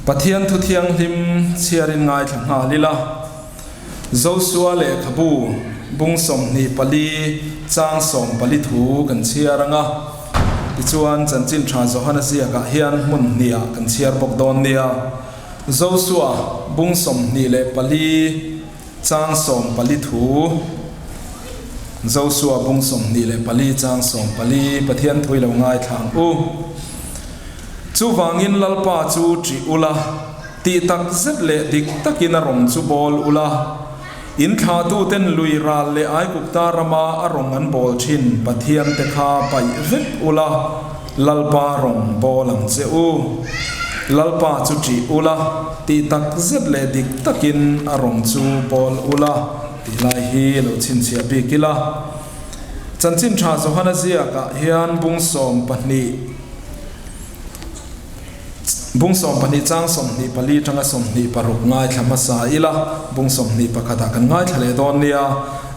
Pathian thu thianghlim chhiarin ngaithla nghal ila, Josua lehkhabu bung 24 chang 14 thu kan chhiar ang a, tichuan Chanchin Tha Johana ziakah hian hmun hnihah kan chhiar bawk dawn nia. Josua bung 24 chang 14 thu, Josua bung 24 chang 14, Pathian thu i lo ngaithla ang u. Chuvangin Lalpa chu ṭih ula, tih tak zet leh dik takin a rawng chu bawl ula. In thlahtuten lui ral leh Aigupta rama a rawng an bawl ṭhin Pathiante kha paih vek ula, Lalpa rawng bawl ang che u. Lalpa chu ṭih ula, tih tak zet leh dik takin a rawng chu bawl ula tih lai hi lo chhinchhiah bik ila. Chanchin Ṭha Johana ziakah hian bung 12. Bung 12 chang 24 atanga 26 ngaithla hmasa ila, bung 21 ah kan ngaithla leh dawn nia.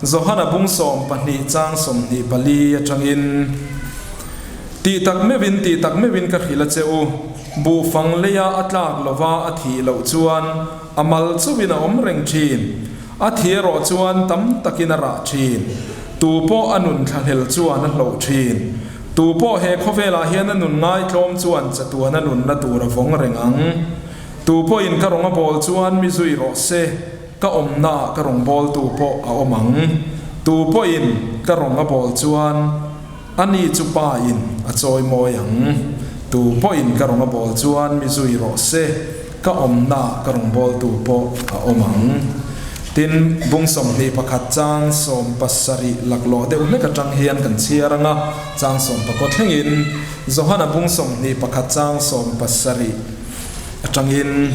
Johana bung 12 chang 24 atangin, Tih tak meuhin, tih tak meuhin ka hrilh a che u, buhfang leia a tlak lova a thih loh chuan a mal chauhin a awm reng thin. A thi erawh chuan tam takin a rah thin. Tu pawh a nun thlahlel chuan a hloh thin. Tu pawh he khawvelah hian a nun ngaitlawm chuan chatuan a nunna tur a vawng reng ang. Tu pawhin ka rawng a bawl chuan mi zui rawh se, ka awmnaah ka rawng bawltu pawh a awm ang. Tu pawhin ka rawng a bawl chuan a ni chu pa in a chawi mawi ang. Tu pawhin ka rawng a bawl chuan mi zui rawh se, Ka awmna ka rawn bawltu pawh a awm ang. Tin, bung 21 chang 70 laklawh deuh hlek atang hian kan chhiar ang a, chang 19 thlengin Johana bung 21 chang 70 atangin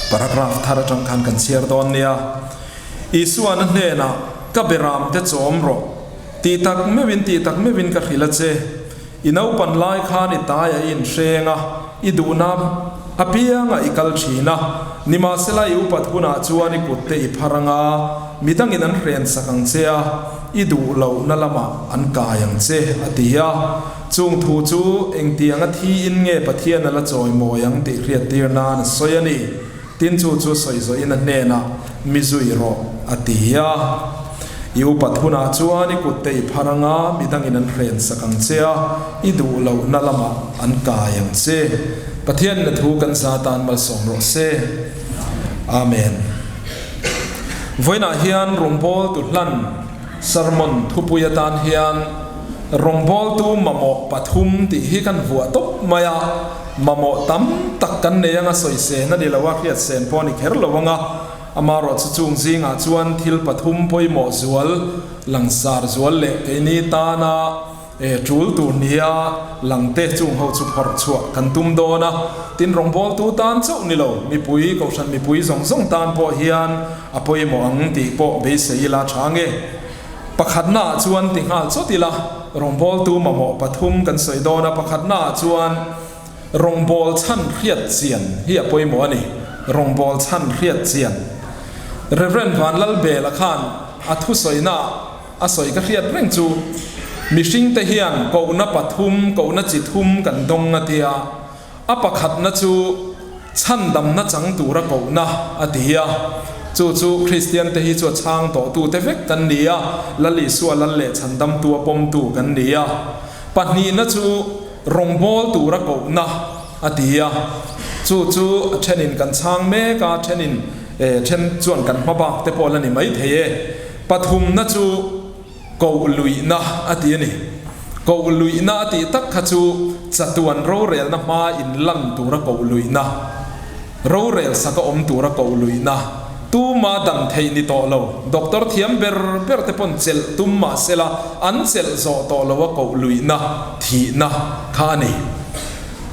paragraph thar atang khan kan chhiar dawn nia. Isuan a hnenah, Ka beramte chawm rawh. Tih tak meuhin, tih tak meuhin ka hrilh a che. I naupan lai khan i tai a inhreng a, i duhna apiangah i kal thin a. Nimahsela i upat hunah chuan i kutte i phar ang a, midangin an hrensak ang che a, i duh lohna lamah an kai ang che, a ti a. Chung thu chu engtianga thiin nge Pathian a la chawimawi ang tih hriattir nan a sawi a ni. Tin chu chu sawi zawhin a hnenah, Mi zui rawh, a ti a. I upat hunah chuan i kutte i phar ang a, midangin an hrensak ang che a, i duh lohna lamah an kai ang che. Pathianin a thu kan za tan malsawm rawh se. Amen. Vawiinah hian rawngbawltu hlan sermon thupui atan hian rawngbawltu mamawh pathum tih hi kan vuah tawp mai a. Mamawh tam tak kan nei anga sawi sen a ni lo a, hriat sen pawh a ni kher lo anga, amaherawhchu chung zingah chuan thil pathum pawimawh zual, langsar zual leh keini tana tul tur nia langte chung ho chu phawrh chhuah kan tum dawn a. Tin, rawngbawltu tan chauh ni lo, mipui, kohhran mipui zawng zawng tan pawh hian a pawimawh ang tih pawh beisei ila tha nge. Pakhatnaah chuan ti nghal chawt ila, rawngbawltu mamawh pathum kan sawi dawn a, pakhatnaah chuan rawngbâwl chhan hriat chian hi a pawimawh a ni, rawngbâwl chhan hriat chian. Rev. Vanlalbela khan a thusawinaah a sawi ka hriat reng chu, mihringte hian kohna pathum, kohna chi thum kan dawng a tia, A pakhatna chu chhandamna chang tura kohna a ti a, chu chu Kristiante hi chu a chhang tawhtute vek kan ni a, Lal Isua Lal leh chhandamtu a pawmtu kan ni a. Pahnihna chu rawngbâwl tura kohna a ti a, chu chu a thenin kan chhang mek a, thenin then chuan kan hma bak te pawh la ni maithei e. Pathumna chu. Koh luihna a ti a ni. Koh luihna a tih tak kha chu chatuan rorelna hma in lan tura koh luihna, rorel saka awm tura koh luihna, tuma dam theih ni tawh lo, doctor thiam ber ber te pawn chelh tum mah sela an chelh zawh tawh lo a koh luihna, thihna kha a ni.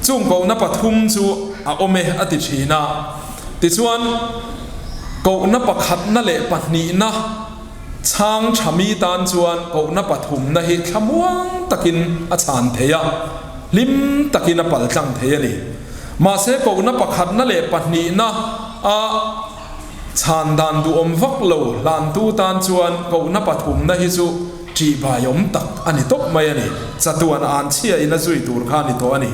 Chung kohna pathum chu a awm e a ti thin a. Tichuan, kohna pakhatna leh pahnihna, Chhang tha mi tan chuan kohna pathumna hi thlamuang takin a chhan thei a, hlim takin a paltlang thei a ni. Mahse kohna pakhatna leh pahnihna a chhan dan duhawm vak lo hlantu tan chuan kohna pathumna hi chu ṭihbaiawm tak a ni tawp mai a ni. Chatuan an chhia in a zui tur kha a ni tawh a ni.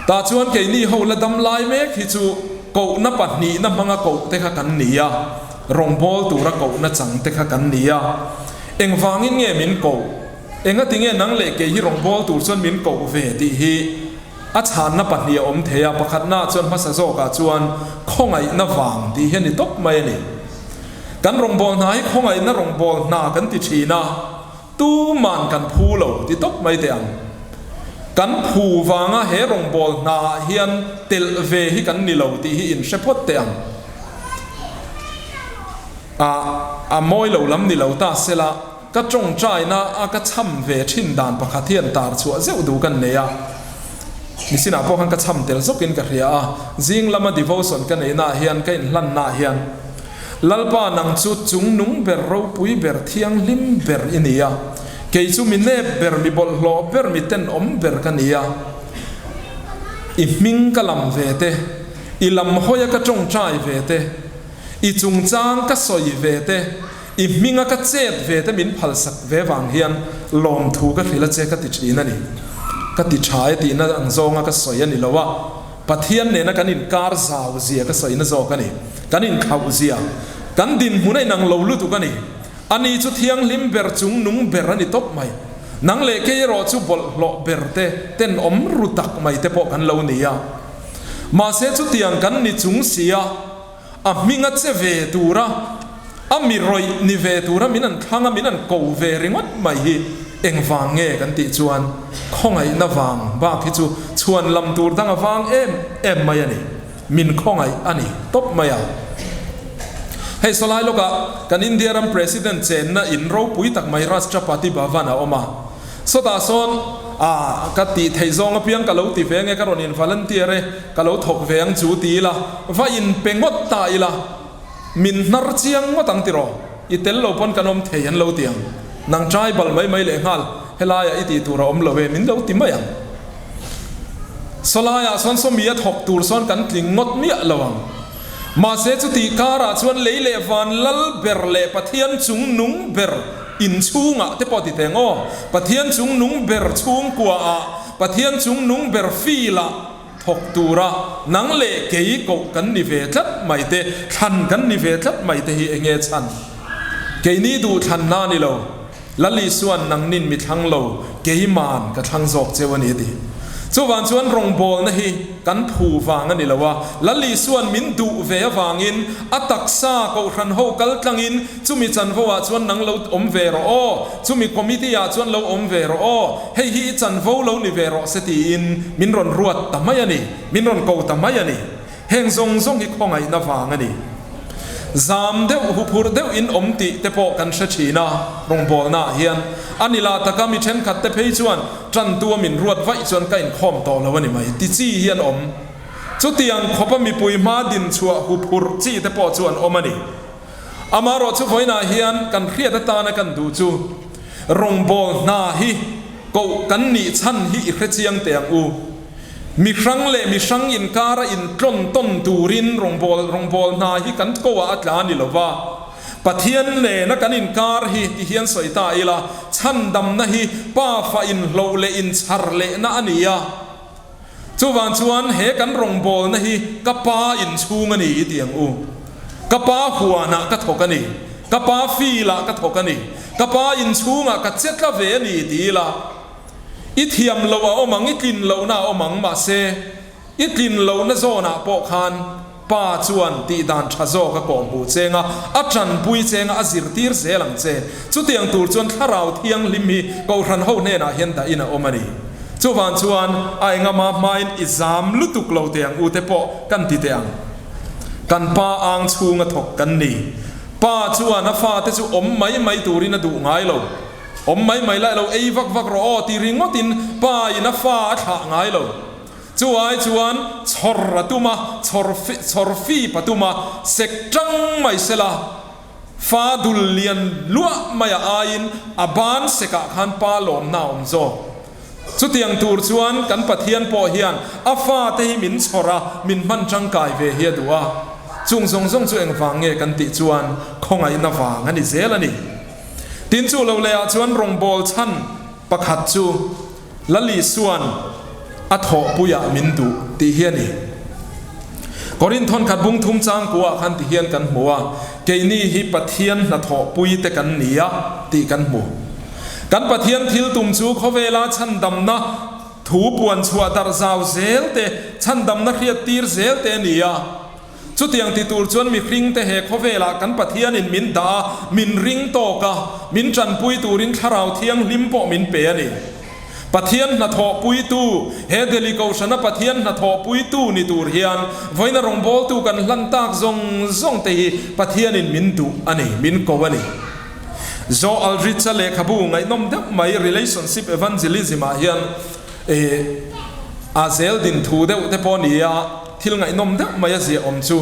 Tah chuan keini ho la dam lai mek hi chu kohna pahnihna hmanga koh te kha kan ni a, rawngbâwl tura kohna chang te kha kan ni a. Engvangin nge min koh? Engati nge nang leh kei hi rawngbâwl tur chuan min koh ve tih hi a chhanna pahnih a awm thei a, pakhatnaah chuan hmasa zawkah chuan khawngaihna vang tih hi a ni tawp mai a ni. Kan rawngbâwl hna hi khawngaihna rawngbâwl hna kan ti thin a. Tuman kan phu lo ti tawp mai teh ang. Kan phu vanga he rawngbâwl hnaah hian telh ve hi kan ni lo tih hi in hre phawt teh ang. A, a mawi lo lam ni lo ta sela, ka tawngtaina a ka cham ve thin dan pakhat hian tar chhuah zeuh duh kan nei a. Nisinah pawh khan ka cham tel zawkin ka hria a, zing lama devotion ka neihnaah hian ka inhlannaah hian, Lalpa nang chu chungnung ber ropui ber thianghlim ber i ni a, kei chu mi nep ber mi bawlhhlawh ber mi tenawm ber ka ni a. I hming ka lam ve te, i lam hawia ka tawngtai ve te, i chungchang ka sawi ve te, i hminga ka chet ve te min phalsak ve vang hian lawmthu ka hrilh a che ka ti thin a ni. Ka ti tha e tihna ang zawnga ka sawi a ni lo a. Pathian nena kan inkar zau zia ka sawina zawk a ni. Kan inkhauh zia, kan dinhmun a inang lo lutuk a ni. Ani chu thianghlim ber chung nung ber a ni tawp mai. Nang leh kei erawh chu bawlhhlawh ber te, tenawm ru tak mai te pawh kan lo ni a. Mahse chutiang kan ni chung sia, a hming a che ve tura, a mi rawih ni ve tura min an thlang a, min an ko ve ringawt mai hi engvang nge kan tih chuan khawngaihna vang bak hi chu chhuan lam tur dang a vang em em mai a ni. Min khawngaih a ni tawp mai a. Hei sawlai lawkah kan India ram President chenna in ropui tak mai Rashtrapati Bhavan a awm a. Sawtah sawn a ka tih theih zawng apiang ka lo ti ve nge ka rawn in volunteer e, ka lo thawk ve ang chu ti ila, va in pe ngawt ta ila, min hnar chiang ngawt ang tiraw, i tel lo pawn kan awm thei an lo ti ang, nang tribal mai mai leh nghal helaiah i tih tur a awm lo e min lo ti mai ang. Sawlaiah sawn sawmi a thawk tur sawn kan tling ngawt miah lo ang. Mahse chutih karah chuan lei leh van lal ber leh Pathian chung nung ber inchhungah te pawh ti teng aw, Pathian chung nung ber chhungkuaah, Pathian chung nung ber filah thawk tura nang leh kei koh kan ni ve tlat mai te, thlan kan ni ve tlat mai te hi enge chhan? Keini duh thlanna a ni lo. Lal Isua'n nangnin mi thlang lo, keima'n ka thlang zawk cheu a ni a ti. Chuvang chuan rawngbawlna hi kan phu vang a ni lo a, Lal Isua'n min duh ve avangin a taksa kohhran ho kal tlangin chumi chanvo ah chuan nang lo awm ve rawh aw, chumi committee ah chuan lo awm ve rawh aw, hei hi i chanvo lo ni ve rawh se tiin min rawn ruat ta mai a ni, min rawn ko ta mai a ni. Heng zawng zawng hi khawngaihna vang a ni. Zam deuh, huphurh deuh in awm tih te pawh kan hre thin a, rawngbawlna ah hian a ni lah taka mi thenkhat te phei chuan tantu a min ruat vaih chuan ka inkhawm tawh lo a ni mai ti chi hi an awm. Chutiang khawpa mipui hma din chhuah huphurh chi te pawh chu an awm a ni. Amaherawhchu vawiinah hian kan hriat atana kan duh chu rawngbâwl hna hi koh kan nih chhan hi i hre chiang teh ang u. Mi hrang leh mi hrang inkara intlawn tawn turin rawngbâwl rawngbâwl hna hi kan koah a tla ni lo va. Pathian nena kan inkar hi ti hian sawi ta ila, chhandamna hi pafa inhloh leh inchhar lehna a ni a. Chuvang chuan he kan rawngbawlna hi ka pa inchhung a ni i ti ang u. Ka pa huanah ka thawk a ni. Ka pa field-ah ka thawk a ni. Ka pa inchhungah ka che tla ve a ni ti ila. I thiam loh a awm ang, i tlin lohna a awm ang, mahse i tlin lohna zawnah pawh khan Pa chuan tihdan tha zawk a kawhhmuh cheng a, a tanpui cheng a, a zirtir zel ang che. Chutiang tur chuan Thlarau Thianghlim hi Kohhran ho hnenah hian dahin a awm a ni. Chuvang chuan a engama hmain i zam lutuk lo teh ang u te pawh kan ti teh ang. Kan Pa ang chhunga thawk kan ni. Pa chuan a fate chu awm mai mai turin a duh ngai lo. Awm mai mai lai lo ei vak vak rawh aw ti ringawtin Pa in a fa a thlah ngai lo. Chu ai chuan chhawr a tum a, chhawr chhawr fip a tum a, sek tang mai sela, fa dul lian luah mai a aiin a ban sekah khan pa lawmna a awm zawk. Chutiang tur chuan kan Pathian pawh hian a fate hi min chhawr a, min hman tangkai ve hi a duh a. Chung zawng zawng chu engvang nge kan tih chuan khawngaihna vang a ni zel a ni. Tin chu lo lehah chuan rawngbâwl chhan pakhat chu Lali Suan. A thawhpuiah min duh tih hi a ni. Korinth thawnkhat bung thum changkuah khan ti hian kan hmu a, keini hi Pathian hnathawhpui te kan ni a tih kan hmu. Kan Pathian thil tum chu khawvela chhandamna thu puan chhuah darh zau zel te, chhandamna hriat tir zel te a ni a. Chutiang ti tur chuan mihringte he khawvelah kan Pathianin min dah a, min ring tawk a, min tanpui turin Thlarau Thianghlim pawh min pe a ni. Pathian hnathawhpuitu, he Delhi Kohhrana Pathian hnathawhpuitu ni tur hian vawiina rawngbawltu kan hlan tak zawng zawng te hi Pathianin min duh a ni, min ko a ni. Joe Aldrich-a lehkhabu ngaihnawm deuh mai Relationship Evangelism-ah hian a zel din thu deuh te pawh a ni a, Thil ngaihnawm deuh mai a ziah awm chu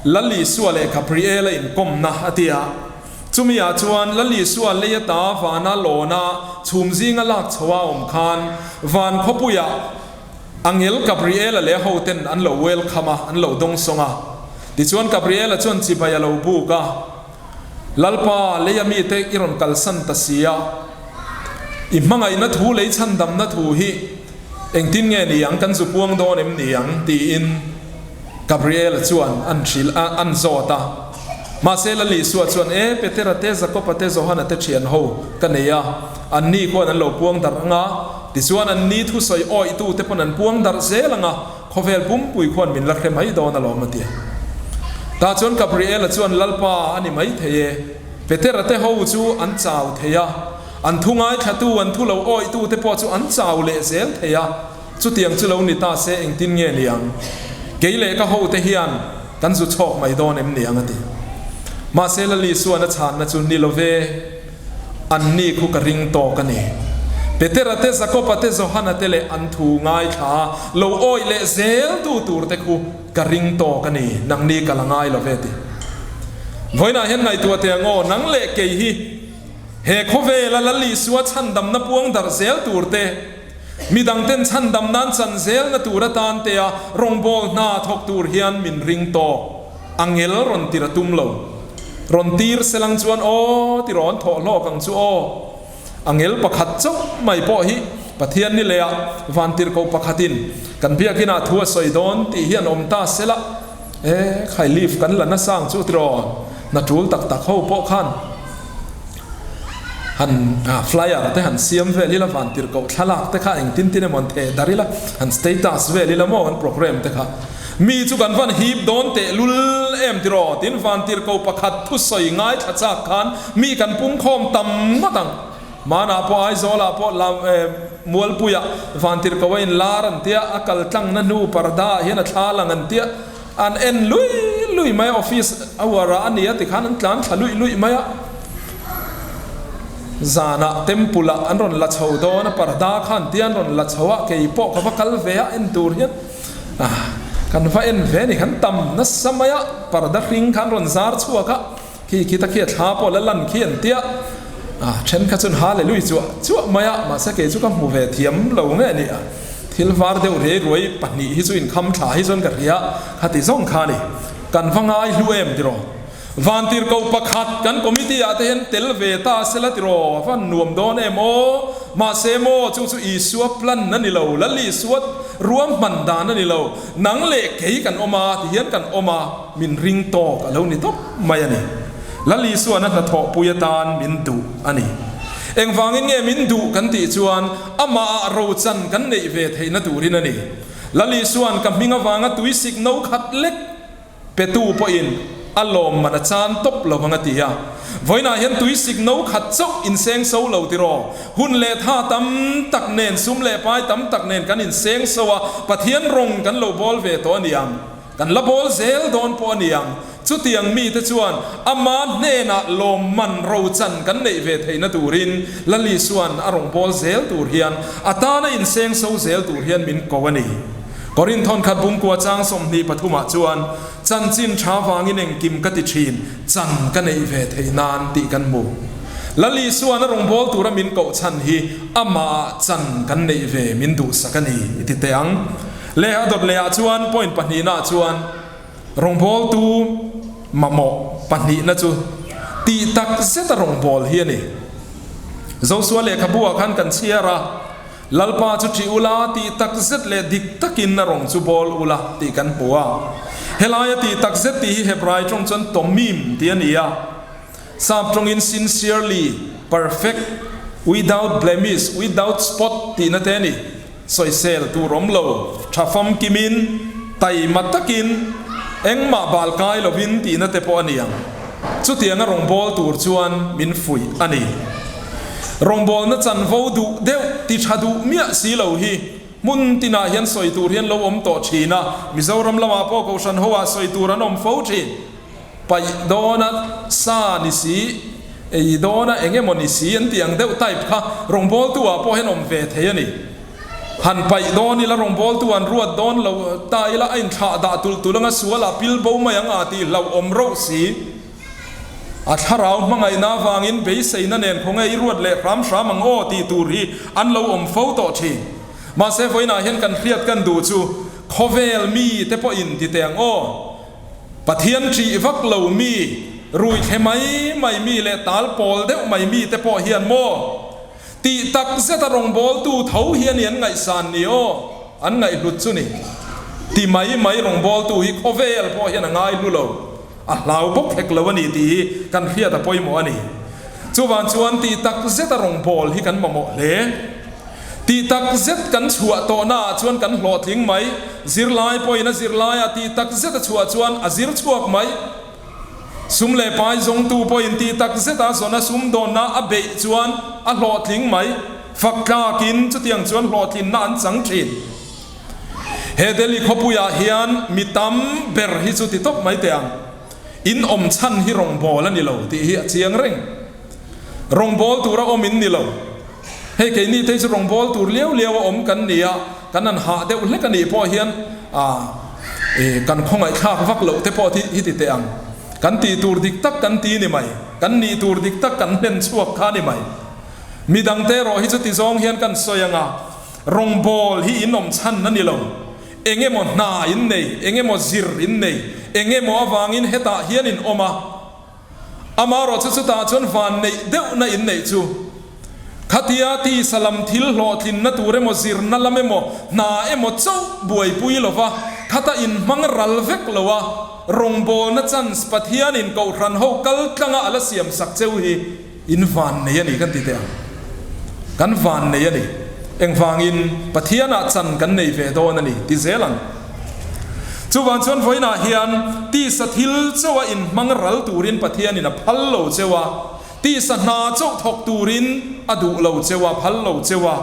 Lal Isua leh Gabriel-a inkawmna a ti a. Chumi ah chuan Lal Isua lei ata vana lawna chhum zinga lak chho a awm khan van khawpuiah Angel Gabriel-a leh a hoten an lo welcome a, an lo dawngsawng a. Tichuan Gabriel-a chuan chibai a lo buk a, Lalpa, leia mite i rawn kalsan ta si a, i hmangaihna thu lei chhandamna thu hi Engtin nge ni ang, kan zu puang dawn em ni ang? tiin Gabriela chuan an hrilh a, an zawt a. Mahse Lal Isua chuan, E, Petera te, Jakoba te, Johana te thian ho ka nei a, anni khuan an lo puang darh ang a, tichuan anni thusawi awihtu te pawn an puang darh zel ang a, khawvel pumpui khuan min la hre mai dawn alawm a ti a. Tah chuan Gabriela chuan, Lalpa a ni mai thei e, Petera te ho chu an chau thei a, An thu ngaithlatu, an thu lo awihtute pawh chu an chau leh zel thei a, chutiang chu lo ni ta se engtin nge ni ang? Kei leh ka hote hian kan zu chhawk mai dawn em ni ang a ti. Mahse Lali Suan a chhanna chu ni lo ve, anni khu ka ring tawk a ni. Petera te, Jakoba te, Johana te leh an thu ngaithla lo awih leh zel tu turte khu ka ring tawk a ni, nangni ka la ngai lo ve ti. Vawiinah hian ngaihtuah teh ang aw, nang leh kei hi He khawvela Lal Isua chhandamna puang darh zel tur te, midangten chhandam nan chan zelna tur atan tea rawngbâwl hna thawk tur hian min ring tawk. A ngel rawn tir a tum lo. Rawn tir selang chuan aw ti rawn thawh hlawk ang chu aw. A ngel pakhat chauh mai pawh hi Pathian ni lehah vantirhkoh pakhatin kan biakinah thu a sawi dawn tih hi an awm ta sela. E, khai leave kan la nasa ang chu tiraw, hna tul tak tak ho pawh khan han flyer te han siam vel ila, van tirhkoh thlalak te kha engtin tin emaw an theh darh ila, han status vel ila maw kan program te kha. Mi chu kan van hip dawn teh lul em tiraw, tin van tirhkoh pakhat thusawi ngaithla chak khan mi kan pungkhawm tam ngawt ang. Hmanah pawh Aizawlah pawh lam Mualpuiah Vantirhkoh a inlar an tia, a kal tlangna hnu parda ah hian a thla lang an tia, an en lui lui mai a, office hour ah a ni a tikhan an tlan thla luih luih mai a, zanah temple ah an rawn la chho dawn a, parda kha an tia an rawn la chho a, kei pawh ka va kal ve a en tur hian kan va en ve a ni, kan tam nasa mai a, parda hring kha an rawn zar chhuak a. Khi khi ta khi a thla pawh la lan khi an tia a then kha chuan hallelui chuah chuah mai a mahse kei chu ka hmu ve thiam lo nge a ni a thil var deuh riai ruai pahnih hi chu inkham thla hi chuan ka hria khati zawng kha a ni kan va ngai hlu em tiraw vantirhkoh pakhat kan committee ah te hian tel ve ta sela tiraw a van nuam dawn em aw mahse maw chu chu Isua plan a ni lo Lal Isua ruahman dan a ni lo nang leh kei kan awm a ti hian kan awm a. Min ring tawk a lo ni tawp mai a ni. Lal Isuan a hnathawhpui atan min duh a ni. Engvangin nge min duh kan tih chuan amahah rochan kan neih ve theihna turin a ni. Lal Isuan ka hming avanga tuisik no khat lek petu pawhin a lawmman a chan tawp lo ang a ti a. Vawiinah hian tuisik no khat chauh inseng so lo tiraw? Hun leh tha tam tak nen, sum leh pai tam tak nen kan inseng so a, Pathian rawng kan lo bawl ve tawh a ni ang. Kan la bawl zel dawn pawh a ni ang. Chutiang mite chuan ama hnenah lawmman rochan kan neih ve theihna turin Lal Isua'n a rawn bawl zel tur hian a tana inseng so zel tur hian min ko a ni. Korinth thawnkhat bungkua chang 23 ah chuan, Chanchin tha vangin engkim ka ti thin, chan ka neih ve theih nan tih kan hmu. Lal Isua'n a rawn bawl tura min koh chhan hi amahah chan kan neih ve min duhsak a ni i ti teh ang. Leh a dawt lehah chuan point pahnihnaah chuan rawngbawltu mamawh pahnihna chu tih tak zeta rawngbâwl hi a ni. Josua lehkhabu-ah khan kan chhiar a, Lalpa chu ṭih ula, tih tak zet leh dik takin a rawng chu bawl ula tih kan hmu a. Helaia tih tak zet tih hi Hebrai ṭawng chuan tomim tih a ni a. Sap ṭawngin sincerely, perfect, without blemish, without spot tihna te a ni. Sawisel tur awm lo, ṭha famkimin, taima takin, engmah bal kai lovin tihna te pawh a ni ang. Chutianga rawngbâwl tur chuan min fuih a ni. Rawngbâwlna chanvo duh deuh ti ṭha duh miah si lo hi hmun tinah hian sawi tur hian lo awm tawh ṭhin a, Mizoram lamah pawh Kohhran hoah sawi tur an awm fo ṭhin. Paih dawna sa ni si, ei dawna eng emaw ni si an tih ang deuh type kha rawngbawltu ah pawh hian awm ve thei a ni. Han paih dawn ila rawngbawltu an ruat dawn lo ta ila a inthlah dah tulh tulh anga sual ah pil bo mai ang a tih hlauhawm rauh si. A thlarau hmangaihna avangin beiseina nen khawnge i ruat leh hram hram ang aw tih tur hi an lo awm fo tawh thin. Mahse vawiinah hian kan hriat kan duh chu khawvel mi te pawhin ti teh ang aw. Pathian ṭih vak lo mi, rui thle mai mai mi leh tal pawl deuh mai mi te pawh hian maw tih tak zeta rawngbawltu tho hi a ni an ngaihsan ni aw, an ngaihhlut chu ni. Ti mai mai rawngbawltu hi khawvel pawh hian a ngaihlu lo, a hlau bawk hek lo a ni tih hi kan hriat a pawimawh a ni. Chuvang chuan tih tak zeta rawngbâwl hi kan mamawh hle. Tih tak zet kan chhuah tawhnaah chuan kan hlawhtling mai. Zirlai pawhin a zirlaiah tih tak zet a chhuah chuan a zir chhuak mai. Sum leh pai zawngtu pawhin tih tak zeta zawna sum dawnna a beih chuan a hlawhtling mai. Fak tlakin chutiang chuan hlawhtlinna an chang thin. He Delhi khawpuiah hian mi tam ber hi chu ti tawp mai teh ang. In awm chhan hi rawngbâwl a ni lo tih hi a chiang reng. Rawngbâwl tura awm in ni lo. Hei keini te hi chu rawngbâwl tur liau liau a awm kan ni a, kan han hah deuh hlek a nih pawh hian ah kan khawngaihthlak vak loh te pawh hi ti teh ang. Kan tih tur dik tak kan ti ni mai, kan nih tur dik tak kan hlen chhuak kha ni mai. Midangte erawh hi chu ti zawng hian kan sawi ang a, rawngbâwl hi in awm chhan a ni lo. Eng emaw hna in nei, eng emaw zir in nei, eng emaw avangin hetah hian in awm a. Amaherawh chu chutah chuan van neih deuhna in neih chu. Khatia tisa lam thil hlawhtlinna tur emaw zirna lam emaw hna emaw chauh buaipui lova khata in hmang ral vek lo a, rawngbawlna chance Pathianin Kohhran ho kal tlanga a la siam sak cheu hi In vannei a ni kan ti teh ang. Kan vannei a ni. Engvangin Pathianah chan kan nei ve dawn a ni ti zel ang. Chuvang chuan vawiinah hian tisa thil chauha inhmang ral turin Pathianin a phal lo cheu a, tisa hna chauh thawk turin a duh lo cheu a, phal lo cheu a,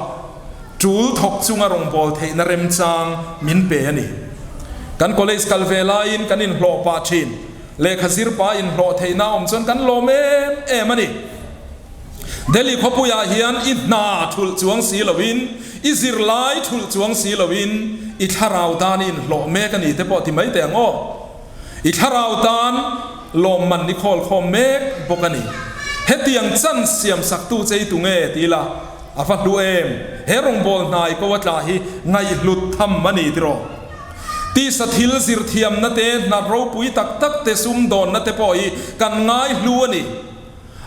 tul thawk chunga rawngbâwl theihna remchang min pe a ni. Kan college kal ve laiin kan inhlawh pah thin. Lehkha zir pa inhlawh theihna awm chuan kan lawm em em a ni. Delhi khawpuiah hian i hna thulh chuang si loin, i zirlai thulh chuang si loin i thlarau tan i inhlawh mek a ni te pawh ti mai teh ang aw. I thlarau tan lawmman i khawlkhawm mek bawk a ni. Hetiang chance siam saktu che i tu nge ti ila a va hlu em? He rawngbâwl hnai ko a tla hi ngaihhlut tham a ni tiraw? Tisa thil zirthiamna te, hna ropui tak tak te, sumdawnna te pawh hi kan ngai hlu a ni.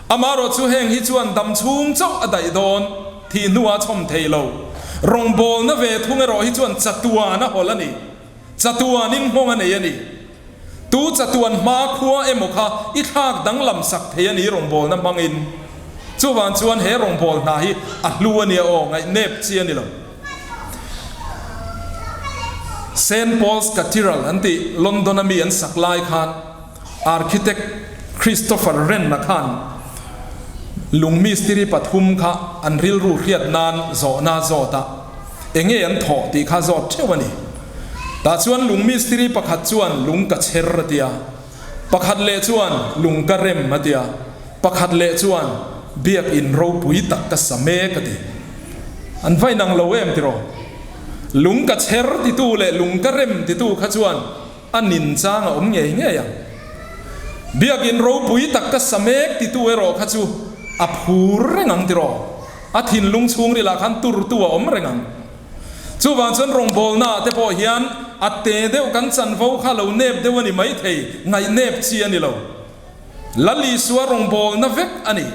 Amaherawh chu heng hi chuan dam chhung chauh a daih dawn, thih hnuah a chhawm thei lo. Rawngbawlna ve thung erawh hi chuan chatuan a hawlh a ni. Chatuanin nghawng a nei a ni. Tu chatuan hma khua emaw kha i thlak danglam sak thei a ni rawngbawlna hmangin. Chuvang chuan he rawngbâwl hna hi a hlu a nia aw, ngaihnep chi a ni lo. Saint Paul's Cathedral an tih London a mi an sak lai khan architect Christopher Wren-a khan lung mistiri pathum kha an rilru hriat nan zawhna a zawt a, enge an thawh tih kha zawt theuh a ni. Tah chuan lung mistiri pakhat chuan lung ka chher a ti a, pakhat leh chuan lung ka rem a ti a, Pakhat leh chuan biakinn ropui tak ka sa mek a ti. An va inang lo em tiraw? Lung ka chher titu leh lung ka rem titu kha chuan a nin chang a awm ngei ngei ang. Biakinn ropui tak ka sa mek titu erawh kha chu a phur reng ang tiraw? A thinlung chhungrilah khan turtu a awm reng ang. Chuvang chuan rawngbawlnaah te pawh hian a te deuh kan chanvo kha lo nep deuh a ni maithei, ngaihnep chi a ni lo. Lal Isua rawngbawlna vek a ni.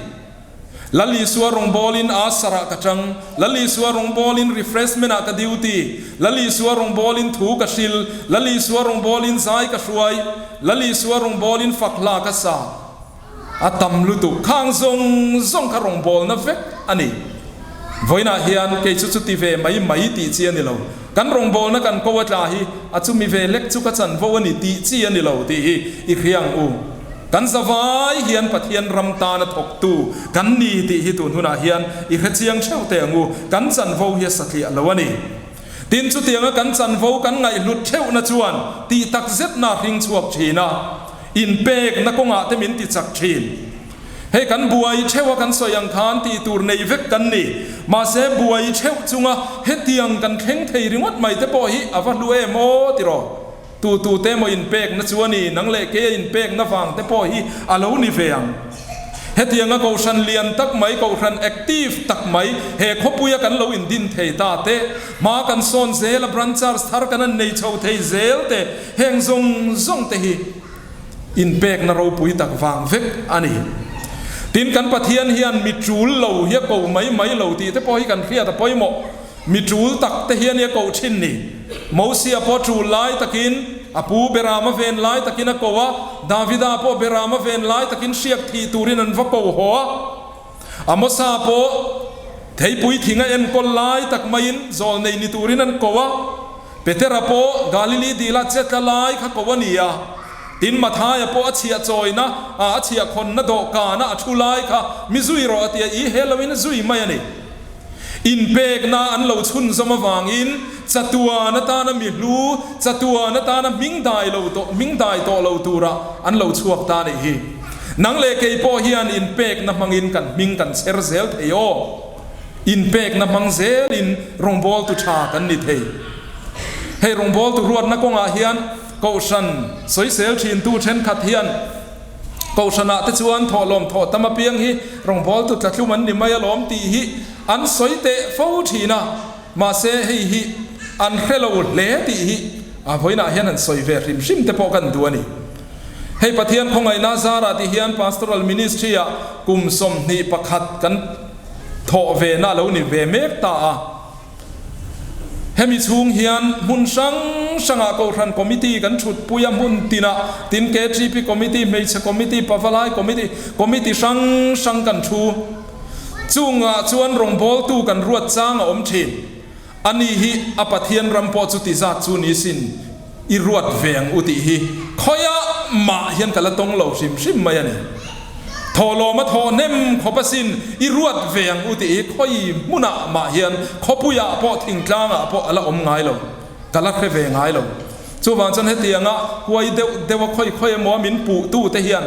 Lal Isua rawngbawlin Asar-ah ka tang, Lal Isua rawngbawlin Refreshment-ah ka duty, Lal Isua rawngbawlin thu ka hril, Lal Isua rawngbawlin zai ka hruai, Lal Isua rawngbawlin fak hla ka sa. A tam lutuk. Khang zawng zawng kha rawngbawlna vek a ni. Vawiinah hian kei chu chuti ve mai mai tih chi a ni lo. Kan rawngbawlna kan ko a tla hi a chumi ve lek chu ka chanvo a ni tih chi a ni lo tih hi i hria ang u. Kan zavai hian Pathian ram tana thawktu kan ni tih hi tun hunah hian i hre chiang theuh teh ang u, kan chanvo hi a satliah lo a ni. Tin, chutianga kan chanvo kan ngaihhlut theuhna chuan tih tak zetna a hring chhuak thin a, inpekna kawngah te min ti chak thin. Hei kan buai theuh a kan sawi ang khan tih tur nei vek kan ni. Mahse buai theuh chunga hetiang kan thleng thei ringawt mai te pawh hi a va hlu em aw tiraw? Tu tu te maw inpekna chu a ni, nang leh keia inpekna vang te pawh hi a lo ni ve ang. Hetianga kohhran lian tak mai, kohhran active tak mai he khawpuia kan lo indin thei ta te, hma kan sawn zel a branchars thar kan an nei chho thei zel te, heng zawng zawng te hi inpekna ropui tak vang vek a ni. Tin, kan Pathian hian mi tul lo hi a ko mai mai lo tih te pawh hi kan hriat a pawimawh. Mi tul tak te hian i a koh thin ni. Mosia pawh tul lai takin a pu Berama ven lai takin a ko a, Davida pawh Berama ven lai takin hriak thih turin an va ko haw a. Amosa pawh theipui thing a enkawl lai tak maiin zawl nei ni turin an ko a. Petera pawh Galili dila che tla lai kha ko a ni a. Tin Mathaia pawh a chhiah chawina a a chhiah khawnna dawhkana a thu lai kha mi zui rawh a ti a, i he loin a zui mai a ni. Inpekna an lo chhunzawm avangin chatuan atana mi hlu, chatuan atana hming dai lo tawh, hming dai tawh lo tura an lo chhuak ta nih hi. Nang leh kei pawh hian inpekna hmangin kan hming kan chher zel thei aw. Inpekna hmang zelin rawngbawltu tha kan ni thei. Hei rawngbawltu ruatna kawngah hian Kohhran sawisel thintu thenkhat hian Kohhranah te chuan thawhlawm thawh tam apiang hi rawngbawltu tlatlum an ni mai alawm tih hi an sawi teh fo thin a, mahse hei hi an hre lo hle tih hi a vawiinah hian han sawi ve hrim hrim te pawh kan duh a ni. Hei Pathian khawngaihna zarah ti hian Pastoral Ministry-ah kum 21 kan thawh ve na lo ni ve mek ta a. Hemi chhung hian hmun hrang hrangah Kohhran Committee kan thutpui a, hmun tinah tin KTP Committee, Hmeichhe Committee, Pavalai Committee, Committee hrang hrang kan thu. Chungah chuan rawngbawltu kan ruat chang a awm thin. Ani hi a Pathian ram pawh chu ti zat chu ni sin i ruat ve ang u tih hi khawiah mah hian ka la tawng lo hrim hrim mai a ni. Thawhlawm a thawh hnem khawp asin i ruat ve ang u tih hi khawi hmunah mah hian khawpuiah pawh thingtlangah pawh a la awm ngai lo, ka la hre ve ngai lo. Chuvang chuan hetianga huai deuh deuh a khawi khawi emaw min puh tu te hian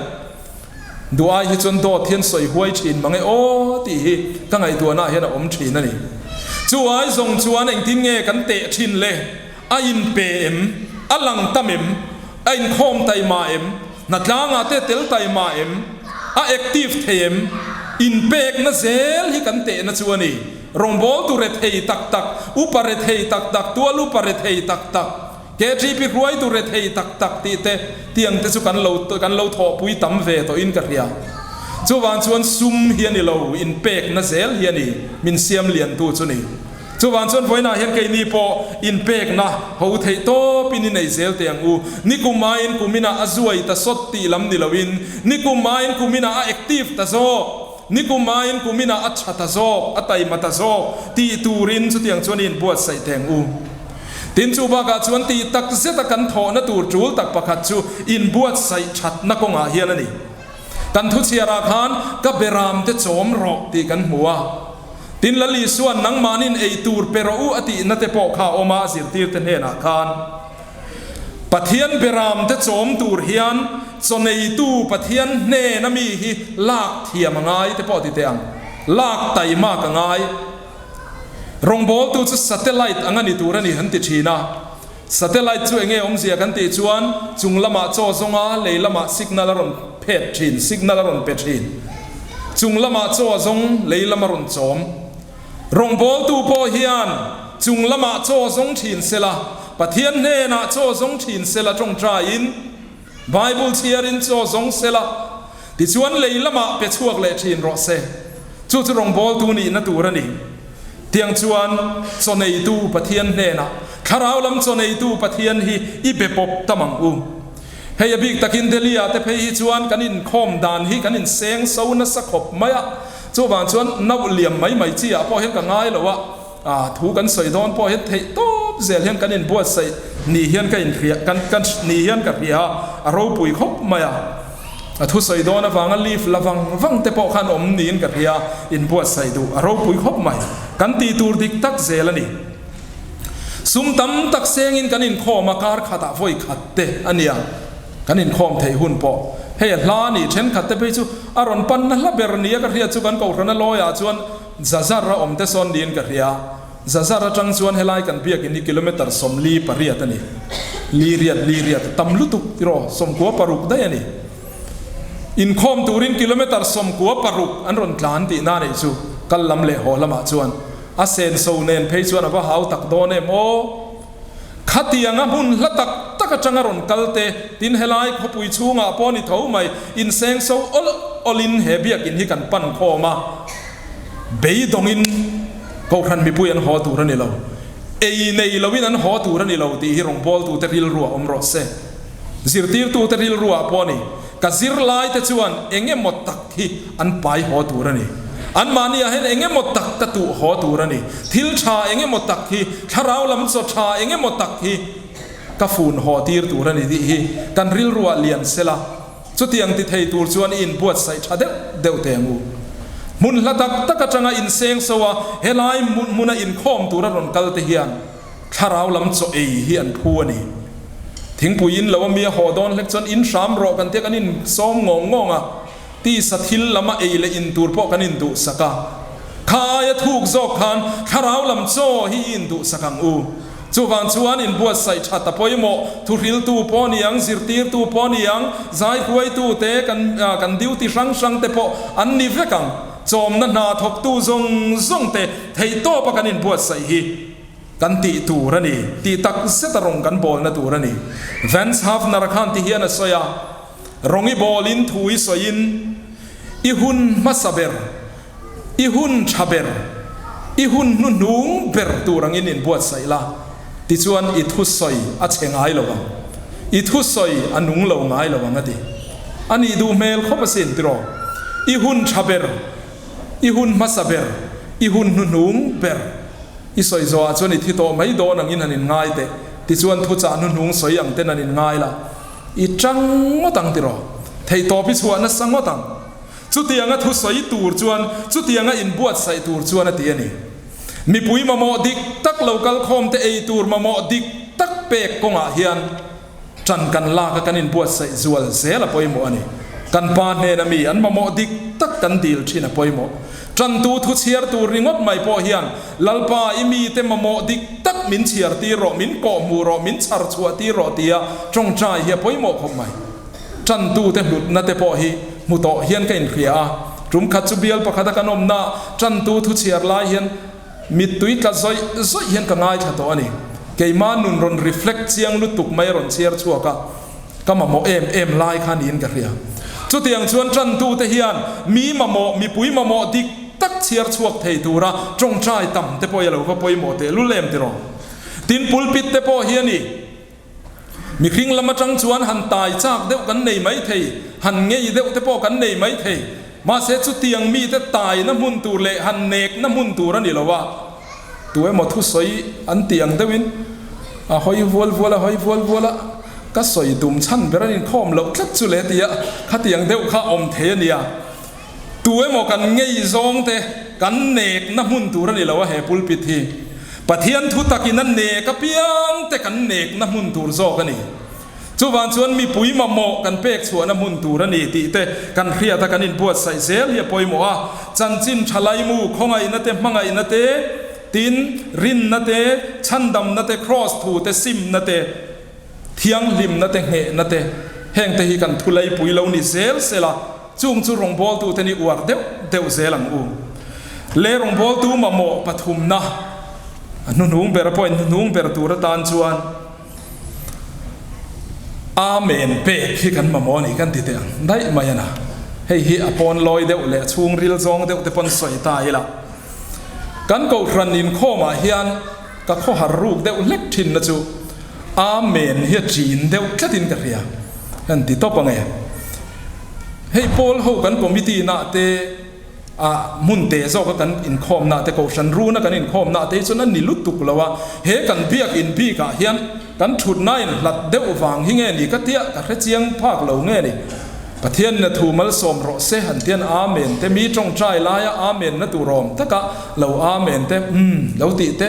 duh ai hi chuan dawt hian sawi huai thin mang e aw tih hi ka ngaihtuahnaah hian a awm thin a ni. Chu ai zawng chuan engtin nge kan teh thin le? A inpe em? A lang tam em? A inkhawm taima em? Hnatlangah te tel taima em? A active thei em? Inpekna zel hi kan tehna chu a ni. Rawngbawltu rethei tak tak, upa rethei tak tak, tual upa rethei tak tak, KTP hruaitu rethei tak tak tih te tiang te chu kan lo kan lo thawhpui tam ve tawhin ka hria. Chuvang chuan sum hi a ni lo, inpekna zel hi a ni min siam liantu chu ni. Chuvang chuan vawiinah hian keini pawh inpekna ho theih tawpin i nei zel teh ang u. Nikum aiin kuminah a zuai ta sawt tih lam ni loin, nikum aiin kuminah a active ta zawk, nikum aiin kuminah a tha ta zawk, a taima ta zawk tih turin chutiang chuan i inbuatsaih teh ang u. Tin, chu bakah chuan tih tak zeta kan thawhna tur tul tak pakhat chu inbuatsaih thatna kawngah hian a ni. Kan thuchhiarah khan ka beramte chawm rawh tih kan hmu a. Tin, Lal Isua'n nangmahnin ei tur pe rawh u a tihna te pawh kha a awm a, a zirtirte hnenah khan, Pathian beramte chawm tur hian chawneitu Pathian hnena mi hi lak thiam a ngai te pawh ti teh ang, lak taimak a ngai. Rawngbawltu chu satellite ang a ni tur a ni han ti thin a. Satellite chu enge awmzia kan tih chuan chung lamah chaw zawnga lei lamah signal a rawn phet thin, signal a rawn pe thin. Chung lamah chaw a zawng, lei lam a rawn chawm. Rawngbawltu pawh hian chung lamah chaw zawng thin sela, Pathian hnenah chaw zawng thin sela tawngtaiin, Bible chhiarin chaw zawng sela, tichuan lei lamah pe chhuak leh thin rawh se. Chu chu rawngbawltu nihna tur a ni. Tiang chuan chawneitu Pathian hnenah, Thlarau lam chawneitu Pathian hi i be pawp tam ang u. Hei a bik takin Delhi-ah te phei hi chuan kan inkhawm dan hi kan inseng so nasa khawp mai a, chuvang chuan nauh liam mai mai chi ah pawh hian ka ngai lo a, a thu kan sawi dawn pawh hian theih tawp zel hian kan inbuatsaih ni hian ka inhria kan kan ni hian ka hria a, a ropui khawp mai a. A thusawi dawn avanga leave la vang vang te pawh khan awm niin ka hria, inbuatsaih duh a ropui khawp mai. Kan tih tur dik tak zel a ni. Sum tam tak sengin kan inkhawm a, kar khatah vawi khat te a nia kan inkhawm theih hun pawh. Hei a hla a nih thenkhat te phei chu a rawn panna hla ber nia ka hriat chu kan kohhrana lawiah chuan Zazar a awm te sawn niin ka hria. Zazar atang chuan helai kan biakin hi kilometre 48 a ni. Li riat li riat a tam lutuk tiraw, 96 daih a ni. Inkhawm turin kilometre 96 an rawn tlan tihna a neih chu kal lam leh haw lamah chuan a senso nen phei chuan a va hau tak dawn em aw. Khatianga hmun hla tak tak atanga rawn kal te, tin helai khawpui chhungah pawh ni tho mai, insengso awlh awlhin he biakin hi kan pan khawm a, beidawngin Kohhran mipui an haw tur a ni lo, ei nei loin an haw tur a ni lo tih hi rawngbawltute rilruah awm rawh se. Zirtirtute rilruah pawh a ni. Ka zirlaite chuan eng emaw tak hi an pai haw tur a ni. Anmahniah hian eng emaw tak ka tuh haw tur a ni. Thil tha eng emaw tak hi, thlarau lam chaw tha eng emaw tak hi ka fun haw tir tur a ni tih hi kan rilruah lian sela. Chutiang ti thei tur chuan i inbuatsaih tha deuh deuh teh ang u. Hmun hla tak tak atanga inseng so a, helai hmuna inkhawm tura rawn kal te hian thlarau lam chaw ei hi an phu a ni. Thingpui in lo a mi a haw dawn hlek chuan in hram rawh kan tia kan insawm ngawng ngawng a, tisa thil lama ei leh in tur pawh kan induhsak a. Kha aia thuk zawk khan thlarau lam chaw hi i induhsak ang u. Chuvang chuan inbuatsaih that a pawimawh, thuhriltu pawh ni ang, zirtirtu pawh ni ang, zaihruaitu te, kan kan duty hrang hrang te pawh an ni vek ang. Chawmna hna thawktu zawng zawng te theihtawpa kan inbuatsaih hi kan tih tur a ni, tih tak zeta rawng kan bawlna tur a ni. Vance Havner khan ti hian a sawi a, Rawng i bawlin thu i sawiin i hun hmasa ber, I hun tha ber, i hun hnuhnung ber tur angin inbuatsaih la, tichuan i thusawi a chhe ngai lo ang, i thusawi a nung lo ngai lo ang a ti. A nih duh hmel khawp asin tiraw? I hun tha ber, i hun hmasa ber, i hun hnuhnung ber i sawi zawhah chuan i thi tawh mai dawn angin han inngai teh, tichuan thuchah hnuhnung sawi ang ten han inngai la, i tang ngawt ang tiraw? Theihtawp i chhuah nasa ngawt ang. Chutianga thusawi tur chuan, chutianga inbuatsaih tur chuan a ti a ni. Mipui mamawh dik tak lo kal khawmte ei tur mamawh dik tak pek kawngah hian ṭan kan lak a kan inbuatsaih zual zel a pawimawh a ni. Kan pa hnena mi an mamawh dik tak kan dil ṭhin a pawimawh. Ṭantu thu chhiar tur ringawt mai pawh hian Lalpa i mite mamawh dik tak min chhiar tir rawh, min kawhhmuh rawh, min chhar chhuah tir rawh tia ṭawngṭai hi a pawimawh khawp mai. Ṭantute hlutna te pawh hi hmu tawh hian ka inhria a, ṭum khat chu bial pakhata kan awmna ṭantu thu chhiar lai hian mittui tla zawih zawih hian ka ngaithla tawh a ni. Keimah nun rawn reflect chiang lutuk mai a rawn chhiar chhuak a, ka mamawh em em lai kha niin ka hria. Chutiang chuan ṭantute hian mi mamawh, mipui mamawh dik tak chhiar chhuak thei tura ṭawngṭai tam te pawh hi a lo va pawimawh tehlul em tiraw? Tin, pulpit te pawh hi a ni. Mihring lam atang chuan han tai chak deuh kan nei mai thei, han ngei deuh te pawh kan nei mai thei. Mahse chutiang mite taina hmun tur leh han nekna hmun tur a ni lo a. Tu emaw thusawi an tih ang deuhin a hawi vual vual a hawi vual vual a, ka sawi tum chhan ber an inkhawm loh tlat chu le tia khatiang deuh kha awm thei a nia. Tu emaw kan ngei zawng te kan nekna hmun tur a ni lo a he pulpit hi. Pathian thu takin a nek apiang te kan nekna hmun tur zawk a ni. Chuvang chuan mipui mamawh kan pek chhuahna hmun tur a ni tih te kan hriat a kan inbuatsaih zel hi a pawimawh a. Chanchin tha laimu, khawngaihna te, hmangaihna te, tin, rinna te, chhandamna te, kraws thu te, simna te, Thianghlimna te nghehna te, hengte hi kan thu leipui lo ni zel sela, chung chu rawngbawltute ni uar deuh deuh zel ang u. Le rawngbawltu mamawh pathumna, a hnuhnung ber pawhin hnuhnung ber tur atan chuan Amen pek hi kan mamawh a ni kan ti teh ang daih mai a na. Hei hi a pawn lawi deuh leh a chhungril zawng deuh te pawn sawi ta ila. Kan kohhran inkhawmah hian ka khawhar ruk deuh hlek thinna chu Amen hi a chin deuh tlatin ka hria. Kan ti tawp ange. Hei pawl ho kan committee nah te a hmun te zawka kan inkhawmna te kohhran runa kan inkhawmna te hi chuan a ni lutuk lo a, he kan biakin bikah hian kan thutna in hlat deuh vang hi nge ni ka tia ka hre chiang phak lo nge ni. Pathian na thu malsawm rawh se han tian Amen te mi tawngtai laia Amen na tur awm taka lo Amen te umm lo tih te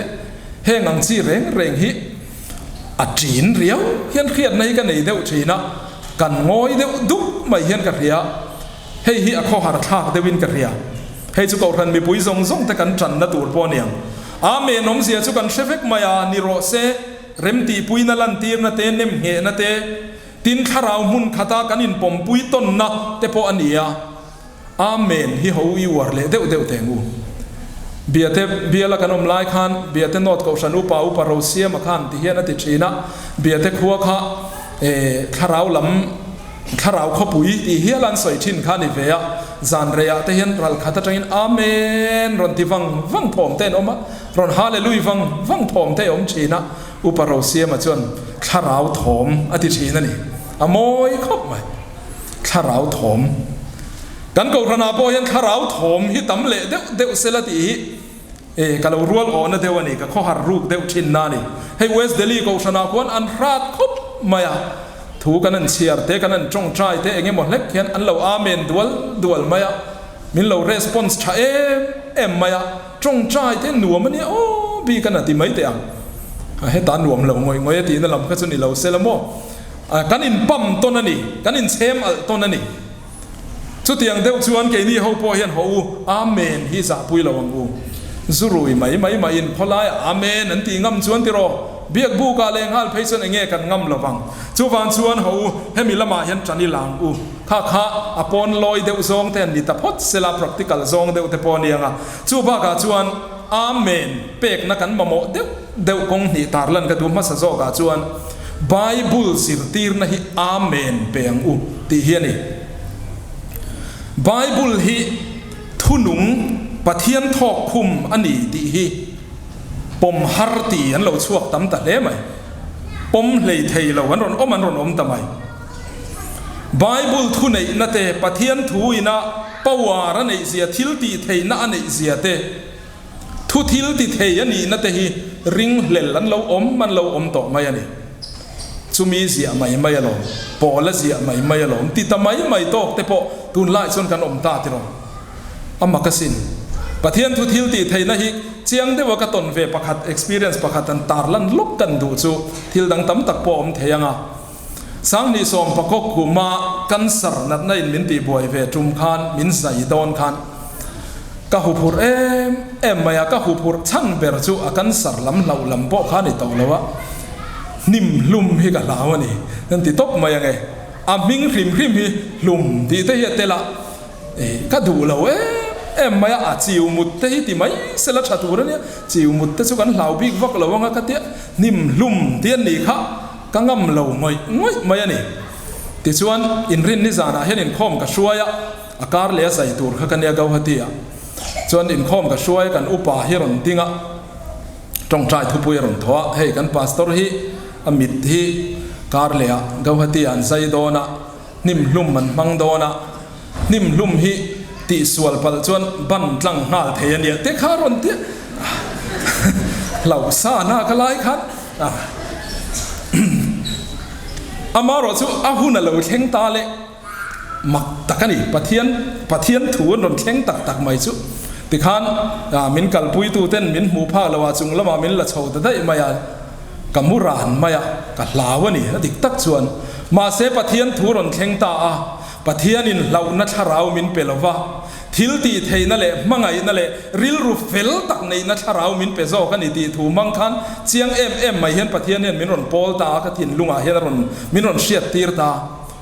heng ang chi reng reng hi a ṭin riau hian hriatna hi ka nei deuh ṭhin a, kan ngawi deuh dup mai hian ka hria. Hei hi a khawhar thlak deuhin ka hria. Hei chu Kohhran mipui zawng zawng te kan tanna tur pawh a niang. Amen awmzia chu kan hre vek mai a, ni rawh se, remtihpuina lantirna te, nemnghehna te, tin thlarau hmun khata kan inpawmpui tawnna te pawh a ni a. Amen hi ho i uar leh deuh deuh teng u. Biate biala kan awm lai khan Biate North Kohhran Upa Upa Rosiama khan ti hian a ti thin a, Biate khua kha thlarau lam, Thlarau khawpui tih hial an sawi thin kha a ni ve a, zan reiah te hian ral khat atangin Amen rawn ti vang vang thawm te an awm a, rawn Hallelui vang vang thawm te a awm thin a, Upa Rosiama chuan Thlarau thawm a ti thin a ni. A mawi khawp mai. Thlarau thawm. Kan Kohhranah pawh hian Thlarau thawm hi tam leh deuh deuh sela tih hi E, ka lo rual awhna deuh a ni, ka khawhar ruk deuh thinna a ni. Hei West Delhi Kohhranah khuan an hrat khawp mai a, thu kan han chhiar te, kan han tawngtai te eng emaw hlek hian an lo amen dual dual mai a, min lo response tha em em mai a, tawngtai te nuam a nia aw bik a na ti mai teh ang. A heta nuam lo ngawih ngawih a tihna lam kha chu ni lo se la maw. Kan inpam tawn a ni, kan inchhem alh tawn a ni. Chutiang deuh chuan keini ho pawh hian haw u, Amen hi zahpui lo ang u. Zu rui mai mai maiin khawlaiah Amen an tih ngam chuan tiraw, biak bukah leh nghal phei chuan enge kan ngam lo vang. Chuvang chuan haw u, hemi lamah hian tan i lang u. Kha kha a pawn lawi deuh zawng te an ni ta phawt sela, practical zawng deuh te pawh a ni ang a. Chu bakah chuan Amen pekna kan mamawh deuh deuh kawng hnih tarlan ka duh hmasa zawkah chuan Bible zirtirna hi Amen pe ang u tih hi a ni. Bible hi thunung Pathian thawk khum a ni tih hi pawm har ti an lo chhuak tam ta hle mai. Pawm hlei thei lo an rawn awm an rawn awm ta mai. Bible thuneihna te, Pathian thu ina power a neih zia, thil tih theihna a neih zia te, Thu thil ti thei a nihna te hi ringhlel an lo awm an lo awm tawh mai a ni. Chumi ziah mai mai alawm, Paula ziah mai mai alawm ti ta mai mai tawk te pawh tunlai chuan kan awm ta tiraw. A mak asin. Pathian thu thil tih theihna hi chiang deuha ka tawn ve pakhat, experience pakhat an tarlan lawk kan duh chu thil dang tam tak pawh a awm thei ang a. Sanghnih sawm pakawk kuma cancer natna in min tihbuai ve tum khan min zai dawn khan ka huphurh em em mai a, ka huphurh chhan ber chu a cancer lam hlauh lam pawh kha a ni tawh lo a, hnim hlum hi ka hlau a ni kan ti tawp mai ange, a hming hrim hrim hi hlum tih te hi a tel a. Ka duh lo em em mai a, a chiu mut te hi ti mai sela tha tur a nia, chiu mut te chu kan hlau bik vak lo anga ka tia, hnim hlum tih a nih kha ka ngam lo ngawih ngawih mai a ni. Tichuan inrinni zanah hian inkhawm ka hruai a, a kar leh a zai tur kha ka nia Gauhati ah chuan inkhawm ka hruai a, kan upa hi a rawn ding a, tawngtai thupui a rawn thaw a, hei kan pastor hi a mit hi kar leh ah Gauhati ah an zai dawn a, Hnim hlum an hmang dawn a, hnim hlum hi tihsual palh chuan ban tlang nghal thei a nia te kha rawn ti hlauh sa na ka lai khan amarawh chu a hun a lo thleng ta le mak tak a ni Pathian Pathian thu an rawn thleng tak tak mai chu tikhan min kalpuitu ten min hmuh phak lo a chung lamah min la chho ta daih mai a. Ka mu ran mai a, ka hlau a ni, a dik tak chuan. Mahse Pathian thu rawn thleng ta a, Pathianin hlauhna thlarau min pe lo va, thil tih theihna leh hmangaihna leh rilru fel tak neihna thlarau min pe zawk a ni tih thu hmang khan chiang em em mai hian Pathian hian min rawn pawl ta a, ka thinlungah hian a rawn min rawn hriat tir ta.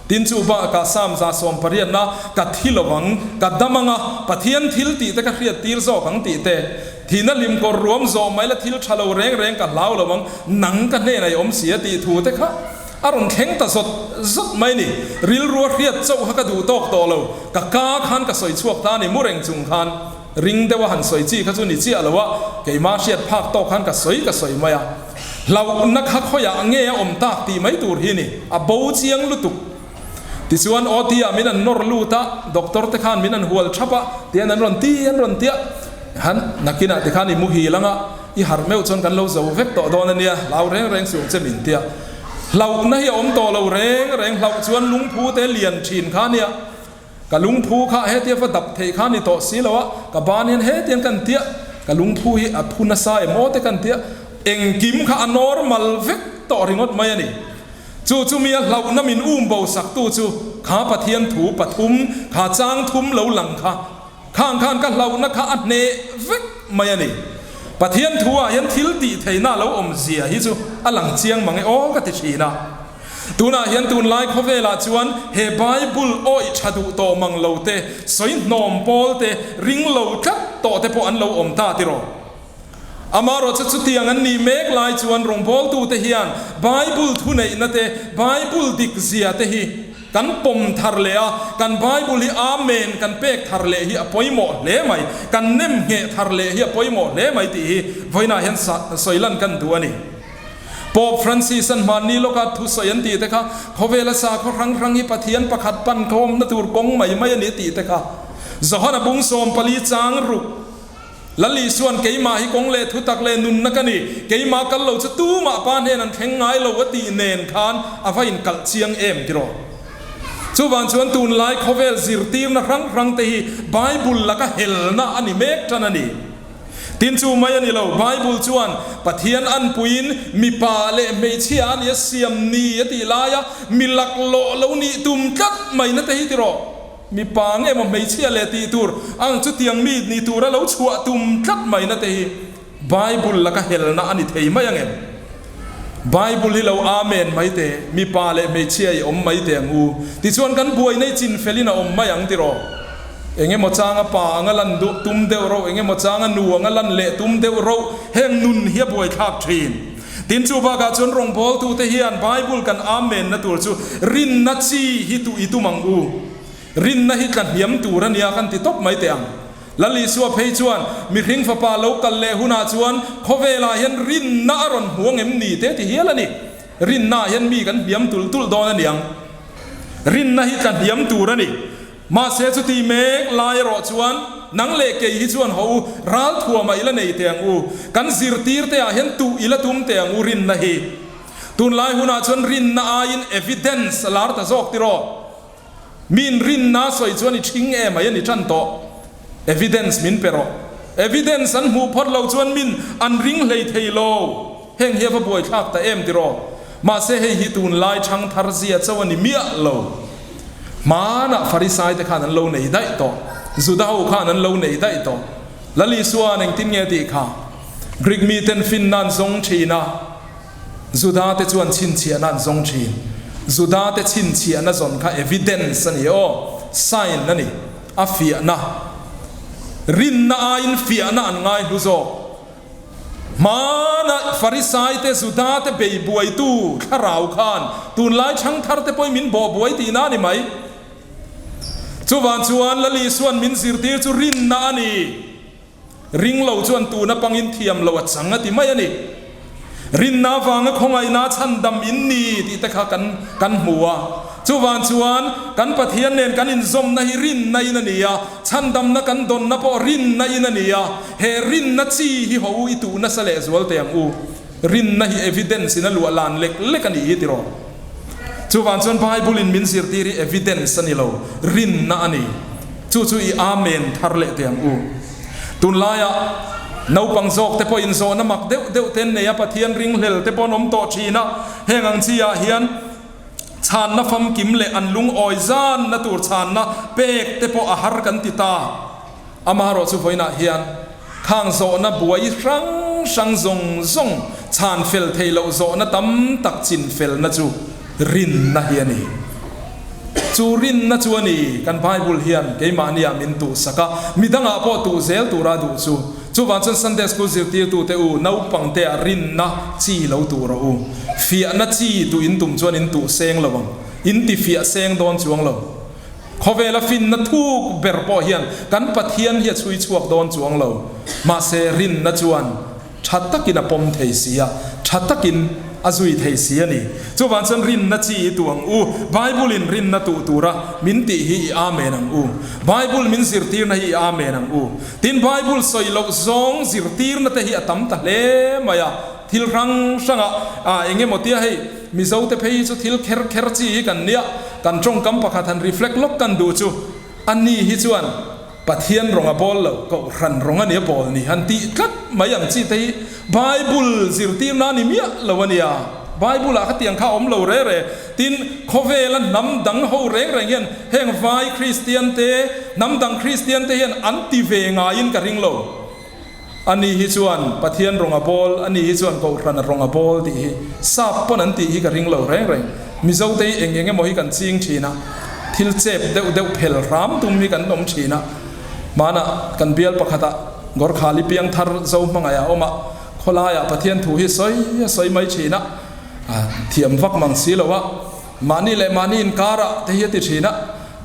Tin chu bakah Psalm 180-na ka thi lo ang, ka dam ang a, Pathian thil tih te ka hriat tir zawk ang tih te, Thihna hlim kawr ruam zawh mai la thil tha lo reng reng ka hlau lo ang, nang ka hnenah i awm si a tih thu te kha. A rawn thleng ta zawt zawt mai ni. Rilru a hriat chauh kha ka duh tawk tawh lo. Ka ka khan ka sawi chhuak ta a ni mu reng chung khan. Ring deuha han sawi chi kha chu ni chiah lo a, keimah hriat phak tawk khan ka sawi ka sawi mai a. Hlauhna kha khawiah nge a awm tak tih mai tur hi ni. A bo chiang lutuk. Tichuan OT ah min an nawr lut a, doctor te khan min an hual thap a, tian an rawn ti an rawn tia. Han, nakinah te khan i muhil anga, i harh meuh chuan kan lo zo vek tawh dawn a nia, hlau reng reng suh ang che min tia. Hlauhna hi a awm tawh lo reng reng, hlauh chuan lungphu te lian thin kha nia. Ka lungphu kha hetia va dap theih kha ni tawh si lo a, ka ban hian hetiang kan tia, ka lungphu hi a phu nasa em aw te kan tia, engkim kha a normal vek tawh ringawt mai a ni. Chu chu mi a hlauhna min um bo saktu chu kha Pathian thu pathum, kha chang thum lo lang kha, khang khan ka hlauhna kha a hneh vek mai a ni. Pathian thu ah hian thil tih theihna a lo awm zia hi chu a lang chiang mang e aw ka ti thin a. Tunah hian tunlai khawvelah chuan he Bible awih tha duh tawh mang lo te, sawi hnawm pawl te, ring lo tlat tawh te pawh an lo awm ta tiraw? Amaherawhchu chutiang an nih mek lai chuan rawngbawltute hian Bible thuneihna te, Bible dikzia te hi kan pawm thar leh a, kan Bible hi Amen kan pek thar leh hi a pawimawh hle mai, kan nem ngheh thar leh hi a pawimawh hle mai tih hi vawiinah hian sawi lan kan duh a ni. Pope Francis-a'n hmanni lawka thusawi an tih te kha, Khawvela sakhaw hrang hrang hi Pathian pakhat pan khawmna tur kawng mai mai a ni tih te kha Johana bung 14 chang ruk Lal Isua'n keimah hi kawng leh thutak leh nunna ka ni, keimah kal lo chu tumah pa hnen an thleng ngai lo a tih nen khan a va inkalh chiang em tiraw? Chuvang chuan tunlai khawvel zirtirna hrang hrang te hi Bible laka helna a ni mek tan a ni. Tin chu mai a ni lo, Bible chuan Pathian anpuiin mipa leh hmeichhia a nia siam ni a tih laia mi laklawh lo nih tum tlat mai na te hi tiraw? Mipa nge maw hmeichhia leh tih tur ang chutiang mi ni tura lo chhuah tum tlat mai na te hi Bible laka helna a ni thei mai ang em? Bible hi lo Amen mai te, mipa leh hmeichhia i awm mai te ang u. Tichuan kan buai nei chin felin a awm mai ang tiraw? Eng emaw changa pa anga lan duh tum deuh roh, eng emaw changa nu anga lan leh tum deuh roh, heng nun hi a buaithlak thin. Tin chu bakah chuan rawngbawltute hian Bible kan Amen na tur chu rinna chi hi tuh i tum ang u. Rinna hi tla hniam tur a nia kan ti tawp mai teh ang. Lal Isua phei chuan mihring fapa lo kal leh hunah chuan khawvelah hian rinna a rawn hmu ang em ni te ti hial a ni. Rinnaah hian mi kan hniam tulh tulh dawn a niang. Rinna hi tla hniam tur a ni. Mahse chuti mek lai erawh chuan nang leh kei hi chuan haw u, ralthuamah i la nei teh ang u, kan zirtir te ah hian tuh i la tum teh ang u rinna hi. Tunlai hunah chuan rinna aiin evidence a lar ta zawk tiraw? Min rinna sawi chuan i ṭhing e mai a ni ṭan tawh. Evidence min pe rawh. Evidence an hmuh phawt lo chuan min an ring hlei thei lo. Heng hi a va buaithlak ta em tiraw? Mahse hei hi tunlai ṭhang thar zia chauh a ni miah lo. Hmanah Farisai te khan an lo nei daih tawh. Juda ho khan an lo nei daih tawh. Lal Isua'n engtin nge tih kha? Greek miten finna an zawng ṭhin a, Juda te chuan chhinchhiahna an zawng ṭhin. Juda te chhinchhiahna zawn kha evidence a ni aw, sign a ni, a fiahna. Rinna aiin fiahna an ngai hlu zawk. Hmana Farisai te, Juda te bei buaitu thlarau khan tunlai ṭhangthar te pawhin min bawh buai tihna a ni mai. Chuvang chuan Lal Isua'n min zirtir chu rinna a ni. Ring lo chuan tuna pangin thiam lo a chang a ti mai a ni. Rinna avanga khawngaihna chhandam in ni tih te kha kan kan hmu a. Chuvang chuan kan Pathian nen kan inzawmna hi rinna in a ni a, chhandamna kan dawnna pawh rinna in a ni a. He rinna chi hi ho i tuh nasa leh zual teh ang u. Rinna hi evidence in a luah lan lek lek a nih hi tiraw. Chuvang chuan Bible in min zirtir hi evidence a ni lo, rinna a ni. Chu chu i Amen thar leh teh ang u. Tunlaiah naupang zawk te pawhin zawhna mak deuh deuh te an nei a, Pathian ringhlel te pawh an awm tawh thin a. Heng ang chi ah hian chhanna famkim leh an lungawi zanna tur chhanna pek te pawh a har kan ti ta. Amaherawh chu vawiinah hian khang zawhna buai hrang hrang zawng zawng chhan fel theih loh zawhna tam tak chin felna chu rinna hi a ni. Chu rinna chu a ni kan Bible hian keimahniah min tuhsak a, midangah pawh tuh zel tura duh chu. Chuvang chuan Sunday School zirtirtute u, naupangte ah rinna chi lo tuh rawh u. Fiahna chi tuh in tum chuan in tuh seng lo ang, in ti fiah seng dawn chuang lo. Khawvela finna thuk ber pawh hian kan Pathian hi a chhui chhuak dawn chuang lo. Mahse rinna chuan tha takin a pawm thei si a, tha takin a zui thei si a ni. Chuvang chuan rinna chi i tuh ang u. Bible-in rinna tuh tura min tih hi i Amen ang u. Bible min zirtirna hi i Amen ang u. Tin, Bible sawi loh zawng zirtirna te hi a tam ta hle mai a, thil hrang hrangah ah eng emaw tia hei Mizote phei hi chu thil kher kher chi hi kan nia, kan tawngkam pakhat han reflect lawk kan duh chu a ni hi chuan Pathian rawng a bawl lo, Kohhran rawng a nia bawl ni han tih tlat mai ang chi te hi Bible zirtirna a ni miah lo a nia. Bible ah khatiang kha a awm lo re re. Tin, khawvela hnam dang ho reng reng hian heng vai Kristian te, hnam dang Kristian te hian an ti ve ngaiin ka ring lo. Ani hi chuan Pathian rawng a bawl, ani hi chuan Kohhran rawng a bawl tih hi sap pawn an tih hi ka ring lo reng reng. Mizote hi eng eng emaw hi kan ching thin a, thil chep deuh deuh phel hram tum hi kan awm thin a. Hmanah kan bial pakhatah Gorkhali piangthar zo hmangaih a awm a, khawlaiah Pathian thu hi sawi a sawi mai thin a, thiam vak mang si lo a, mahni leh mahni inkarah te hi a ti thin a.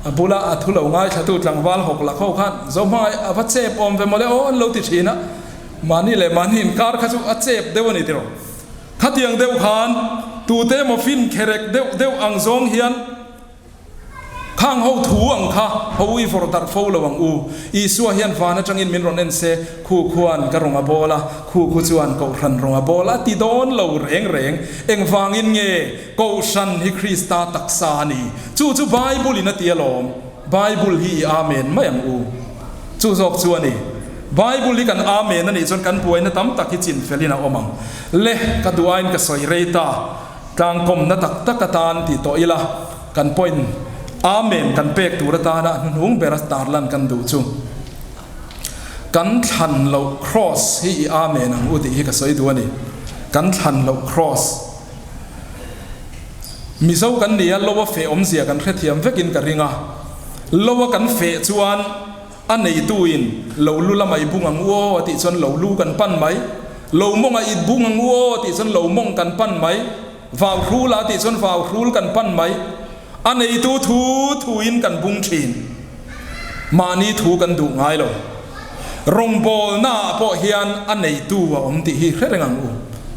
A bula a thu lo ngaithlatu tlangval hawk lak ho khan Zohmangaih a va chep awm ve mawle aw an lo ti thin a, mahni leh mahni inkar kha chu a chep deuh a ni tiraw. Khatiang deuh khan tute emaw fin kherek deuh deuh ang zawng hian khang ho thu ang kha ho i vawrh darh fo lo ang u. Isua hian van atangin min rawn en se, khu khuan ka rawn a bawl a, khu khu chuan Kohhran rawn a bawl a ti dawn lo reng reng. Engvangin nge Kohhran hi Krista taksa a ni. Chu chu Bible in a ti alawm. Bible hi i Amen mai ang u. Chu zawk chu a ni. Bible hi kan Amen a nih chuan kan buaina tam tak hi chin felin a awm ang. Le, ka duh aiin ka sawi rei ta. Tlangkawmna tak tak atan ti tawh ila, kan point Amen kan pek tur atana hnuhnung bera tarlan kan duh chu. Kan thlan loh Cross hi i Amen ang u tih hi ka sawi duh a ni. Kan thlan loh Cross. Mizo kan ni a, lo a feh awmzia kan hrethiam vekin ka ring a. Lo a kan feh chuan a neituin lo lu lamah i bung ang u aw a tih chuan lo lu kan pan mai. Lo mawngah i bung ang u aw a tih chuan lo mawng kan pan mai. Vau hrul a tih chuan vau hrul kan pan mai. A neitu thu thuin kan bung thin. Mahni thu kan duh ngai lo. Rawngbawlnaah pawh hian a neitu a awm tih hi hre reng ang u.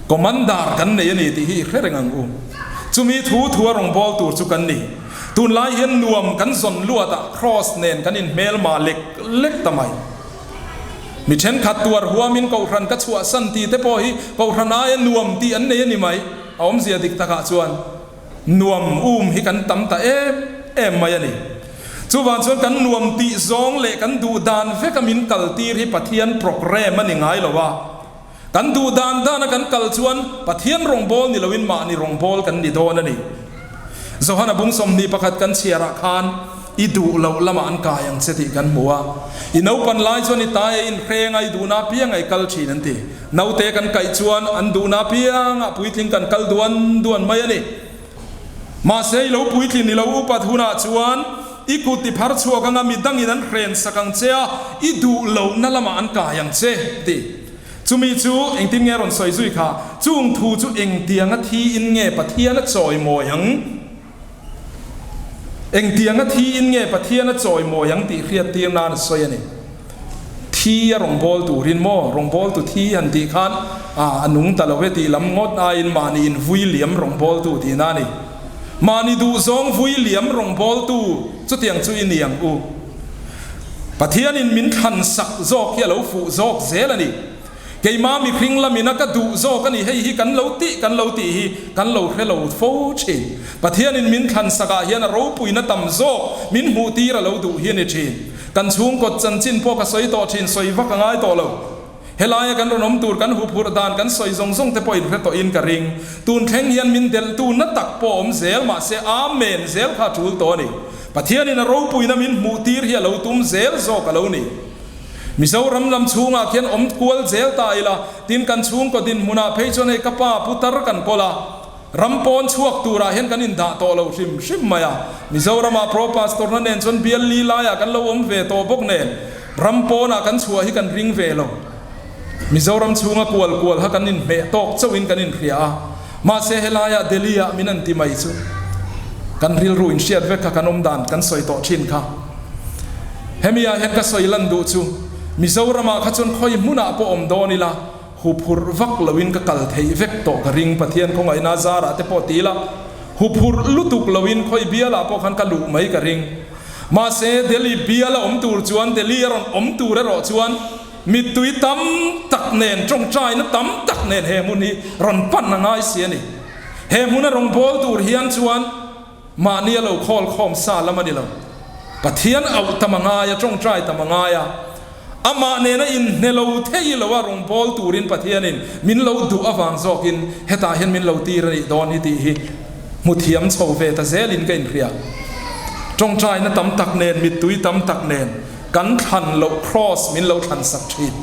Commander kan nei a ni tih hi hre reng ang u. Chumi thu thua rawngbâwl tur chu kan ni. Tunlai hian nuam kan zawn luatah Kraws nen kan inhmelma lek lek ta mai. Mi thenkhat tuar huamin Kohhran ka chhuahsan tih te pawh hi Kohhran aia nuam tih an nei a ni mai. A awmzia dik takah chuan. Nuam um hi kan tam ta em em mai a ni. Chuvang chuan kan nuam tih zawng leh kan duh dan veka min kal tir hi Pathian programme a ni ngai lo a. Kan duh dan dana kan kal chuan Pathian rawngbâwl ni loin mahni rawngbâwl kan ni dawn a ni. Johana bung 21 kan chhiarah khan i duh loh lamah an kai ang che tih kan hmu a. I naupan lai chuan i tai a inhreng a, i duhna apiangah i kal thin an ti. Naute kan kaih chuan an duhna apiangah puitling kan kal duan duan mai a ni. Mahse i lo puitlin i lo upat hunah chuan i kut i phar chhuak anga mi dangin an hren sak ang che a, i duh lohna lamah an kai ang che ti. Chumi chu engtin nge a rawn sawi zui kha? Chung thu chu engtianga thiin nge Pathian a chawimawi ang? Engtianga thiin nge Pathian a chawimawi ang tih hriattir nan a sawi a ni. Thi a rawngbâwl turin maw, rawngbâwltu thi han tih khan a a nung ta lo e tih lam ngawt aiin mahni in vui liam rawngbâwltu tihna a ni. Mahni duhzawng vui liam rawngbâwltu chutiang chu i ni ang u. Pathianin min thlan sak zawk hi a lo fuh zawk zel a ni. Keimah mihring lamin a ka duh zawk a ni, hei hi kan lo tih kan lo tih hi kan lo hre lo fo thin. Pathianin min thlan sakah hian a ropuina tam zawk min hmuh tir a lo duh hi a ni thin. Kan chhungkawt chanchin pawh ka sawi tawh thin, sawi vak a ngai tawh lo. Helaia kan rawn awm tur kan huphurh dan kan sawi zawng zawng te pawh inhre tawhin ka ring. Tun thleng hian min delhtu na tak pawh awm zel mahse Amen zel kha a tul tawh a ni. Pathianin a ropuina min hmuh tir hi a lo tum zel zawk a lo ni. Mizoram lam chhungah khian awm kual zel ta ila, tin kan chhungkaw dinhmunah phei chuan hei ka pa putar kan kawl a, ram pawn chhuak turah hian kan indah tawh lo hrim hrim mai a. Mizoramah Pro Pastor-na nen chuan bial li laiah kan lo awm ve tawh bawk nen, ram pawnah kan chhuah hi kan ring ve lo. Mizoram chhunga kual kual kha kan inhmeh tawk chauhin kan inhria a, mahse helaiah Delhi-ah min an ti mai chu kan rilru inhriat vek kha kan awm dan kan sawi tawh thin kha. Hemi ah hian ka sawi lan duh chu Mizoramah kha chuan khawi hmunah pawh awm dawn ila huphurh vak loin ka kal theih vek tawh ka ring Pathian khawngaihna zarah te pawh ti ila huphurh lutuk loin khawi bialah pawh khan ka luh mai ka ring. Mahse Delhi bial a awm tur chuan Delhi a rawn awm tur erawh chuan Mittui tam tak nen, tawngtaina tam tak nen he hmun hi rawn pan a ngai si a ni. He hmuna rawngbâwl tur hian chuan mahni a lo khawl khawm sa lam a ni lo. Pathian auh tam a ngai a, tawngtai tam a ngai a, amah nena inhne lo thei lo a rawngbâwl turin Pathianin min lo duh avang zawkin hetah hian min lo tir a nih dawn hi tih hi hmu thiam chho ve ta zelin ka inhria. Tawngtaina tam tak nen, mittui tam tak nen. Kan thlan loh kraws min lo thlan sak thin.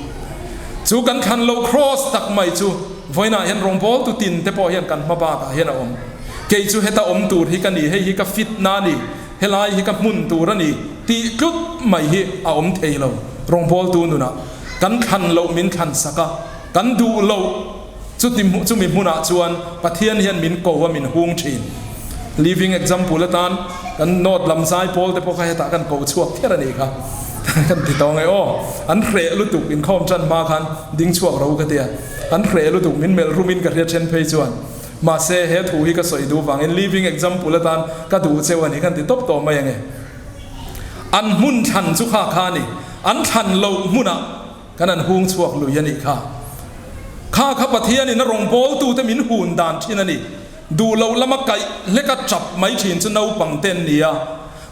Chu kan thlan loh kraws tak mai chu vawiinah hian rawngbawltu tin te pawh hian kan hma bakah hian a awm. Kei chu heta awm tur hi ka ni, hei hi ka fitna a ni, helai hi ka hmun tur a ni tih tlut mai hi a awm thei lo. Rawngbawltu nunah kan thlan loh min thlan sak a, kan duh loh chuti chumi hmunah chuan Pathian hian min ko a min hung thin. Living example atan kan note lam zai pawl te pawh kha hetah kan ko chhuak kher a nih kha kan ti tawng e aw. An hreh lutuk inkhawm tan hma khan ding chhuak ro ka tia. An hreh lutuk min melh rumin ka hria then phei chuan. Mahse he thu hi ka sawi duh vangin living example atan ka duh cheu a ni kan ti tawp tawh mai ange. An hmun thlan chu kha kha a ni. An thlan loh hmunah. Kan an hung chhuak lui a nih kha. Kha kha Pathianin a rawngbawltute min hun dan thin a ni. Duh loh lama kaih hleka chap mai thin chu naupang te an ni a.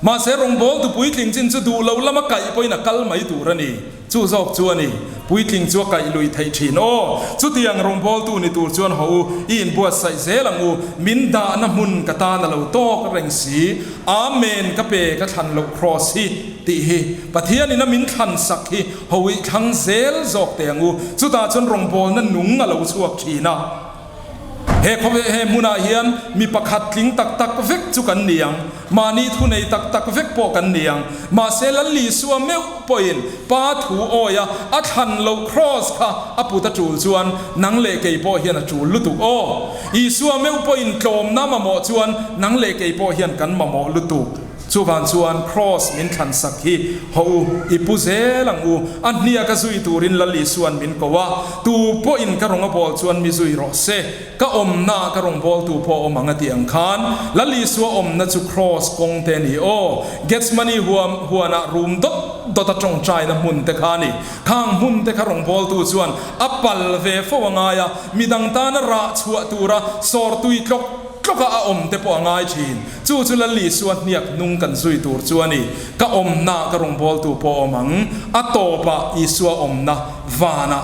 Mahse rawngbawltu puitling chin chu duh loh lama kaih pawhin a kal mai tur a ni. Chu zawk chu a ni. Puitling chu a kaih lui theih thin. Aw, chutiang rawngbawltu ni tur chuan haw u, i inbuatsaih zel ang u. Min dahna hmun ka tan a lo tawk reng si. Amen ka pe ka thlan loh kraws hi tih hi Pathianin a min thlan sak hi Hawi thlang zel zawk teh ang u. Chutah chuan rawngbawlna nung a lo chhuak thin a. He khawve he hmunah hian mi pakhat tling tak tak vek chu kan ni ang. Mahni thu nei tak tak vek pawh kan ni ang. Mahse Lalisua meuh pawhin Pa thu awia a thlan loh kraws kha a put a tul chuan nang leh kei pawh hian a tul lutuk aw. Isua meuh pawhin tlawmna mamawh chuan nang leh kei pawh hian kan mamawh lutuk. Chuvang chuan Kraws min thlan sak hi haw u, i pu zel ang u. A hnia ka zui turin Lal Isua'n min ko a, tu pawhin ka rawnga bawl chuan mi zui rawh se, ka awmnaah ka rawn bawltu pawh a awm ang a tih ang khan Lal Isua awmna chu Kraws kawng te a ni aw. Gethsemane huam huanah rum dawt dawt a tawngtaina hmun te kha a ni. Khang hmun te kha rawn bawltu chuan a pal ve fo a ngai a, midang tana rah chhuah tura sawrtui tlawk Tlawka a awm te pawh a ngai thin. Chu chu Lal Isua hniak hnung kan zui tur chu a ni. Ka awmna ka rawngbawltu pawh a awm ang. A tawpah Isua awmna vanah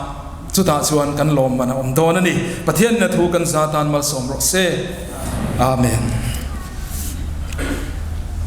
chutah chuan kan lawmman a awm dawn a ni. Pathian ina thu kan za tan malsawm rawh se. Amen.